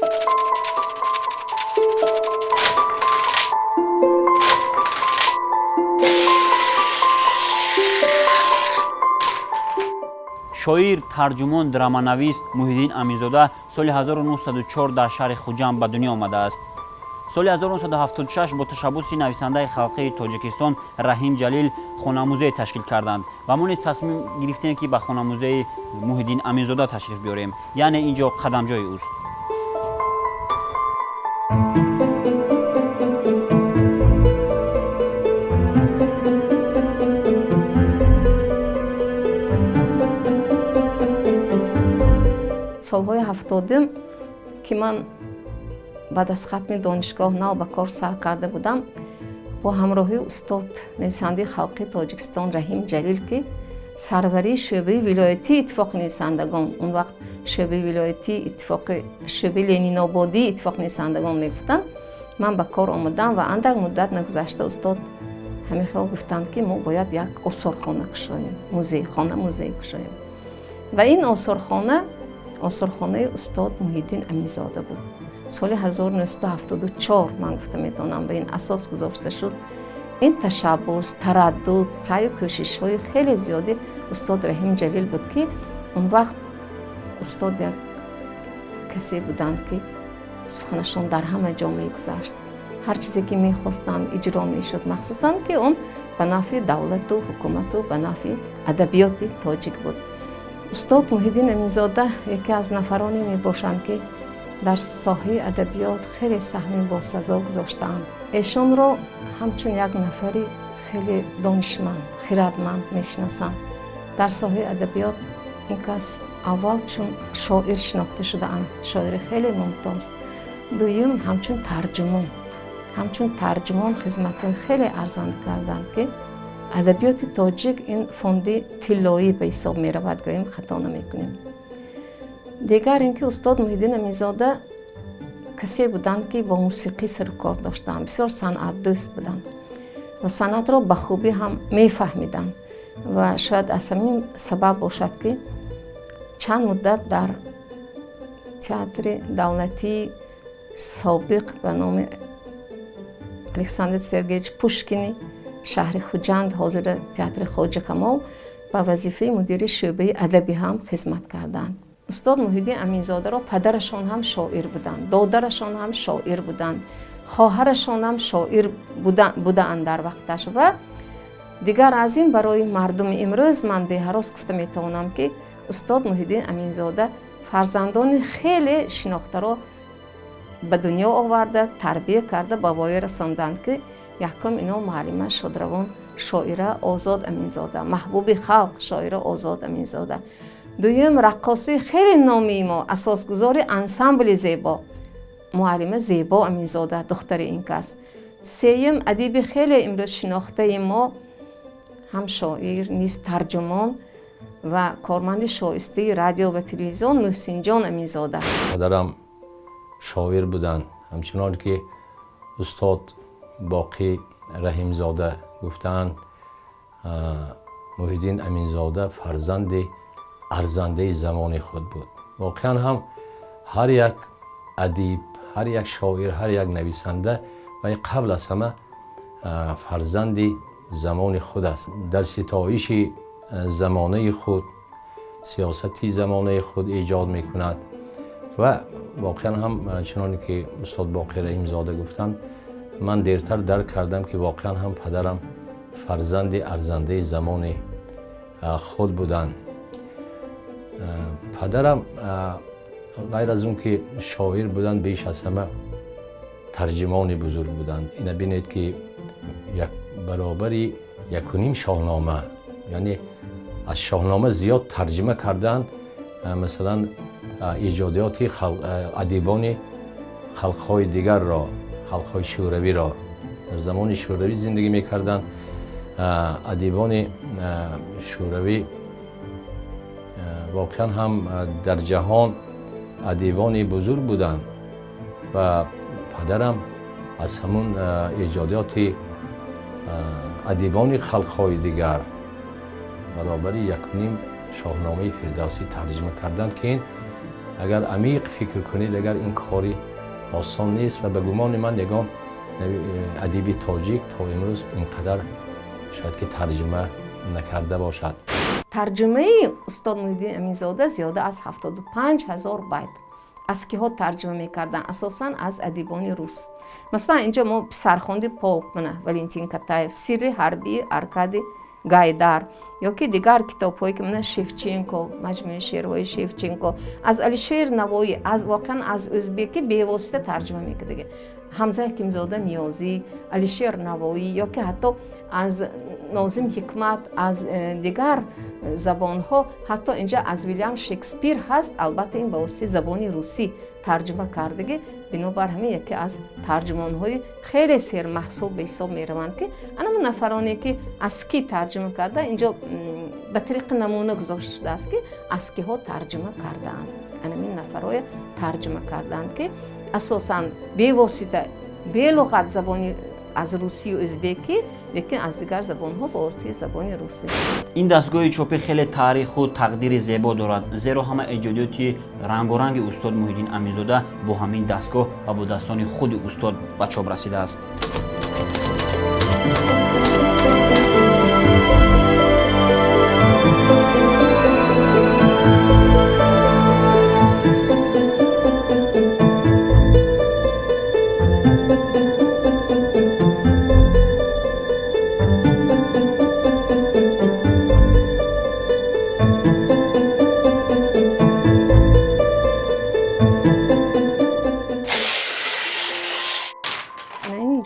Шоир, тарҷумон, драманавис Муҳиддин Аминзода соли 1904 дар шаҳри Хуҷанд ба дунё омадааст. Соли 1976 бо ташаббуси нависандаи халқии Тоҷикистон Раҳим Ҷалил хонамузей ташкил карданд ва мо низ тасмим гирифтем, ки ба хонамузеи Муҳиддин Аминзода ташриф биёрем, яъне ин ҷо қадамҷои ӯст. Солҳои 70-ум, ки ман баъд аз хатми донишгоҳ нав ба кор сар карда будам, бо ҳамроҳии устод, нависандаи халқии Тоҷикистон Раҳим Ҷалил, ки сарварии шӯъбаи вилоятии Иттифоқи нависандагон, он вақт шӯъбаи вилоятии иттифоқи, шӯъбаи Ленинободии Иттифоқи нависандагон мегуфтанд, ман ба кор омадам ва андак муддат нагузашта устод ҳамин хел гуфтанд, ки мо бояд як осорхона кушоем, музейхона, музей кушоем. Ва ин осорхона осорхонаи устод Муҳиддин Аминзода буд. Соли 1974, ман гуфта метавонам, ба ин асос гузошта шуд. Ин ташаббус, тараддуд, саъю кӯшишҳои хеле зиёди устод Раҳим Ҷалил буд, ки он вақт устод як касе буданд, ки суханашон дар ҳама ҷо мегузашт, ҳар чизе ки мехостанд, иҷро мешуд, махсусан ки он ба нафъи давлату ҳукумату ба нафъи адабиёти тоҷик буд. Устод Муҳиддин Аминзода яке аз нафароне мебошанд, ки дар соҳаи адабиёт хеле саҳми босазо гузоштаанд. Эшонро ҳамчун як нафари хеле донишманд, хирадманд мешиносанд. Дар соҳаи адабиёт ин кас аввал чун шоир шинохта шудаанд, шоири хеле мумтоз, дуюм ҳамчун тарҷумон. Ҳамчун тарҷумон хизматҳои хеле арзанда карданд, ки адабиёти тоҷик ин фонди тиллоӣ ба ҳисоб меравад, гӯем, хато намекунем. Дигар ин ки устод Муҳиддин Аминзода касе буданд, ки бо мусиқӣ сарукор доштанд, бисёр санъатдӯст буданд ва санъатро ба хубӣ ҳам мефаҳмиданд. Ва шояд аз ҳамин сабаб бошад, ки чанд муддат дар театри давлатии собиқ ба номи Александр Сергеевич Пушкини шаҳри Хуҷанд, ҳозира театри Хоҷа Камол, ба вазифаи мудири шӯъбаи адабӣ ҳам хизмат карданд. Устод Муҳиддин Аминзодаро падарашон ҳам шоир буданд, додарашон ҳам шоир буданд, хоҳарашон ҳам шоир будаанд дар вақташ. Ва дигар аз ин барои мардуми имрӯз ман беҳарос гуфта метавонам, ки устод Муҳиддин Аминзода фарзандони хеле шинохтаро ба дунё оварда, тарбия карда, ба воя расонданд, ки якум ино муаллима шодравон шоира Озод Аминзода, маҳбуби халқ шоира Озод Аминзода, дуюм раққосии хеле номии мо, асосгузори ансамбли «Зебо» муаллима Зебо Аминзода, духтари ин кас, сеюм адиби хеле имрӯз шинохтаи мо, ҳам шоир низ, тарҷумон ва корманди шоистаи радио ва телевизион Муҳсинҷон Аминзода. Падарам шоир буданд. Ҳамчунон ки устод Боқӣ Раҳимзода гуфтаанд, Муҳиддин Аминзода фарзанди арзандаи замони худ буд. Воқеан ҳам ҳар як адиб, ҳар як шоир, ҳар як нависанда вай қабл аз ҳама фарзанди замони худ аст. Дар ситоиши замонаи худ, сиёсати замонаи худ эҷод мекунад. Ва воқеан ҳам, чуноне ки устод Боқӣ Раҳимзода гуфтанд, ман дертар дарк кардам, ки воқеан ҳам падарам фарзанди арзандаи замони худ буданд. Падарам ғайр аз он ки шоир буданд, беш аз ҳама тарҷимони бузург буданд. Ина бинед, ки як баробари 1.5 Шоҳнома, яъне аз Шоҳнома зиёд тарҷима карданд, масалан, эҷодиёти адибони халқҳои дигарро, халқҳои шӯравиро. Дар замони шӯравӣ зиндагӣ мекарданд адибони шӯравӣ. Воқеан ҳам дар ҷаҳон адибони бузург буданд ва падарам аз ҳамун эҷодиёти адибони халқҳои дигар баробари 1.5 Шоҳномаи Фирдавсӣ тарҷима карданд, ки ин Агар амиқ фикр кунед, агар ин кори осон нест ва ба гумони ман ягон адиби тоҷик то имрӯз ин қадар шояд ки тарҷума накарда бошад. Тарҷумаи устод Муҳиддин Аминзода зиёда аз 75 ҳазор байт. Аз киҳо тарҷума мекарданд? Асосан аз адибони рус. Масалан, инҷо мо Писархонди полк, мана Валентин Катаев, Сирри ҳарбии Аркадий Гайдар, ё ки дигар китобҳое ки мана Шевченко, маҷмӯи шеърҳои Шевченко, аз Алишер Навоӣ, аз воқеан аз ӯзбекӣ бевосита тарҷума мекардаги. Ҳамза Ҳакимзода Ниёзӣ, Алишер Навоӣ, ё ки ҳатто аз Нозим Ҳикмат, аз дигар забонҳо, ҳатто инҷа аз Вилям Шекспир ҳаст, албатта ин ба воситаи забони русӣ тарҷума кардагӣ. Бинобар ҳамин яке аз тарҷумонҳои хеле сермаҳсул ба ҳисоб мераванд, ки анама нафароне ки аз ки тарҷума карда, инҷо ба тариқи намуна гузошта шудааст, ки аз киҳо тарҷума кардаанд. Анамин нафарое тарҷума кардаанд, ки асосан бевосита белуғат забони аз русию ӯзбекӣ, лекин аз дигар забонҳо ба воситаи забони русӣ. Ин дастгоҳи чопӣ хеле таъриху тақдири зебо дорад, зеро ҳама эҷодиёти рангоранги устод Муҳиддин Аминзода бо ҳамин дастгоҳ ва бо дастони худи устод ба чоп расидааст.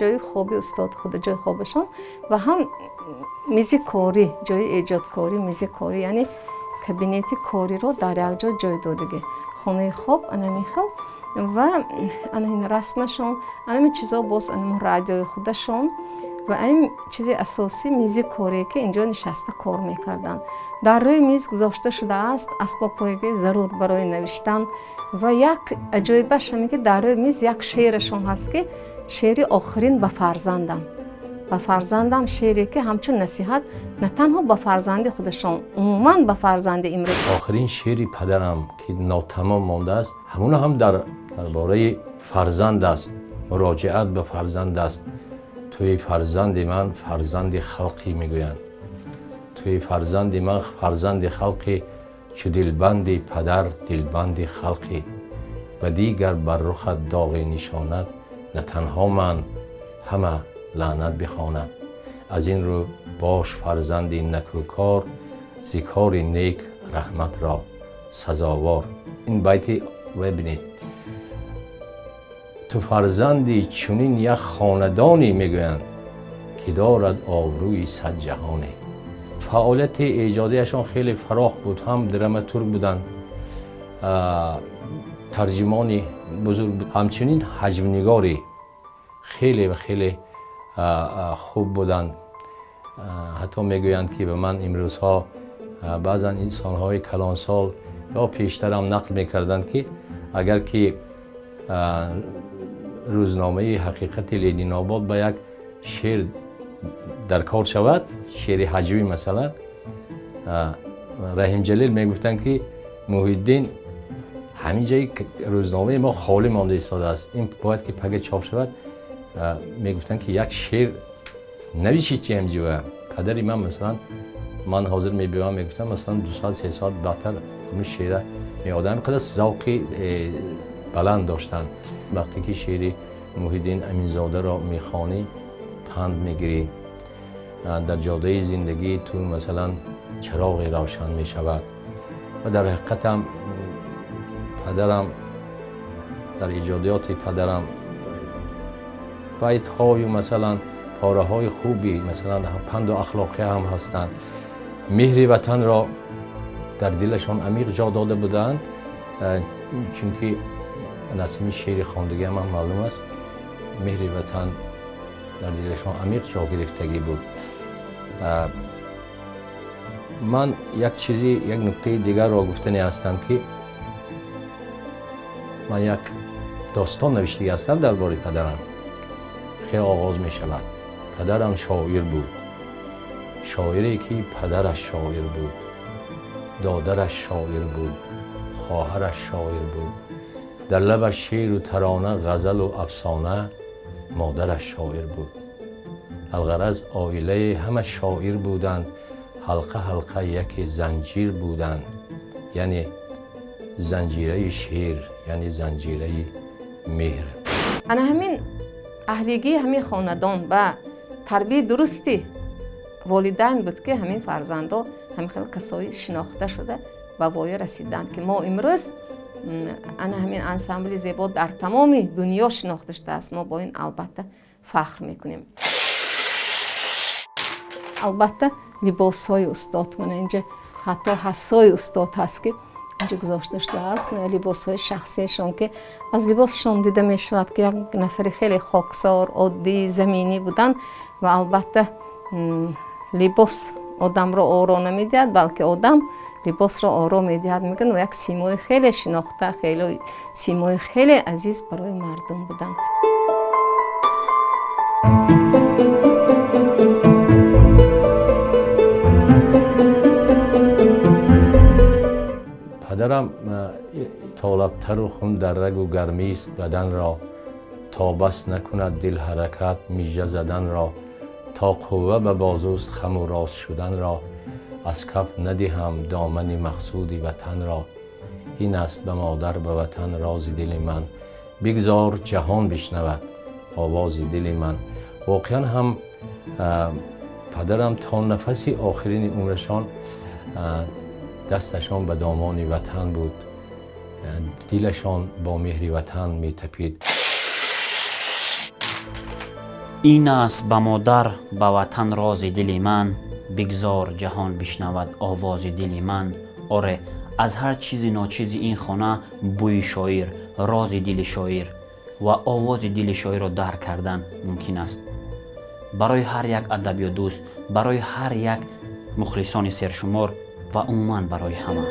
Ҷои хоби устод худ, ҷои хобашон ва ҳам мизи корӣ, ҷои эҷодкорӣ, мизи корӣ, яъне кабинети кориро дар як ҷо ҷой додагӣ. Хонаи хоб анамихел ва ана ин расмашон, анами чизо боз анам радиои худашон ва ин чизи асосӣ мизи корие ки инҷо нишаста кор мекарданд. Дар рӯи миз гузошта шудааст асбобҳое ки зарур барои навиштан ва як аҷоибаш ҳаме ки дар рӯи миз як шеърашон ҳаст, ки шеъри охирин ба фарзандам. Ба фарзандам шеъре ки ҳамчун насиҳат на танҳо ба фарзанди худашон, умуман ба фарзанди имрӯз. Охирин шеъри падарам ки нотамом мондааст, ҳамона ҳам дар бораи фарзанд аст, муроҷиат ба фарзанд аст. Туи фарзанди ман фарзанди халқӣ мегӯянд. Туи фарзанди ман фарзанди халқӣ, чу дилбанди падар дилбанди халқӣ. Ба дигар бар рухат доғе нишонад, на танҳо ман, ҳама лаънат бихонад. Аз ин рӯ бош фарзанди накӯкор, зи кори нек раҳматро сазовор. Ин байти бибинед. Ту фарзанди чунин як хонадоне мегӯянд, ки дорад обрӯи сад ҷаҳоне. Фаъолияти эҷодияшон хеле фарох буд, ҳам драматург буданд, тарҷимони бузург буд, ҳамчунин ҳаҷмнигори хеле ва хеле хуб буданд. Ҳатто мегӯянд ки ба ман имрӯзҳо баъзан инсонҳои калонсол ё пештарам нақл мекарданд, ки агар ки рӯзномаи ҳақиқати Ленинобод ба як шеър дар кор шавад, шеъри ҳаҷвӣ масалан, Раҳимҷалил мегуфтанд ки Муҳиддин ҳамин ҷои рӯзномаи мо холӣ монда истодааст, ин бояд ки пага чоп шавад. Мегуфтанд ки як шеър навиши чи ҳамҷива. Падари ман масалан, ман ҳозир мебиём, мегуфтам масалан 2 соат 3 соат баъдтар ҳамин шеъра меодам. Қадар завқи баланд доштанд. Вақте ки шеъри Муҳиддин Аминзодаро мехонӣ, панд мегирӣ, дар ҷодаи зиндагии ту масалан чароғе равшан мешавад. Ва дар ҳақиқатам падарам дар эҷодиёти падарам байтҳою масалан пораҳои хуби масалан панду ахлоқӣ ҳам ҳастанд. Меҳри ватанро дар дилашон амиқ ҷо дода буданд, чунки насими шеъри хондагиам ҳам маълум аст, меҳри ватан дар дилашон амиқ ҷо гирифтагӣ буд. Ман як чизи, як нуктаи дигарро гуфтанӣ ҳастам, ки ман як достон навиштагӣ ҳастам дар бораи падарам. Хеле оғоз мешавад. Падарам шоир буд, шоире ки падараш шоир буд, додараш шоир буд, хоҳараш шоир буд. Дар лабаш шеъру тарона, ғазалу афсона, модараш шоир буд. Алғараз оилаи ҳама шоир буданд, ҳалқа ҳалқа яке занҷир буданд, яъне занҷираи шеър, яъне занҷираи меҳр. Ана ҳамин аҳлигии ҳамин хонадон ба тарбияи дурусти волидайн буд, ки ҳамин фарзандо ҳамин хел касои шинохта шуда ба воя расиданд, ки мо имрӯз ана ҳамин ансамбли зебо дар тамоми дунё шинохта шудааст. Мо бо ин албатта фахр мекунем. Албатта либосҳои устод, мана инҷа ҳатто ҳассои устод ҳаст, ки инҷа гузошта шудааст. Мана либосҳои шахсиашон, ки аз либосшон дида мешавад, ки як нафари хеле хоксор, оддӣ, заминӣ буданд ва албатта либос одамро оро намедиҳад, балки одам либосро оро медиҳад, мегӯянд, ва як симои хеле шинохта, хеле симои хеле азиз барои мардум буданд. Падарам толабтару хун дар рагу гармист баданро, то бас накунад дил ҳаракат мижа заданро, то қувва ба бозуст хаму рост шуданро, аз каф надиҳам домани мақсуди ватанро. Ин аст ба модар, ба ватан рози дили ман, бигзор ҷаҳон бишнавад овози дили ман. Воқеан ҳам падарам то нафаси охирини умрашон дасташон ба домони ватан буд, дилашон бо меҳри ватан метапид. Ин аст ба модар, ба ватан рози дили ман, бигзор ҷаҳон бишнавад овози дили ман. Оре, аз ҳар чизи ночизи ин хона бӯи шоир, рози дили шоир ва овози дили шоирро дарк кардан мумкин аст. Барои ҳар як адабиётдӯст, барои ҳар як мухлисони сершумор ва умуман барои ҳама.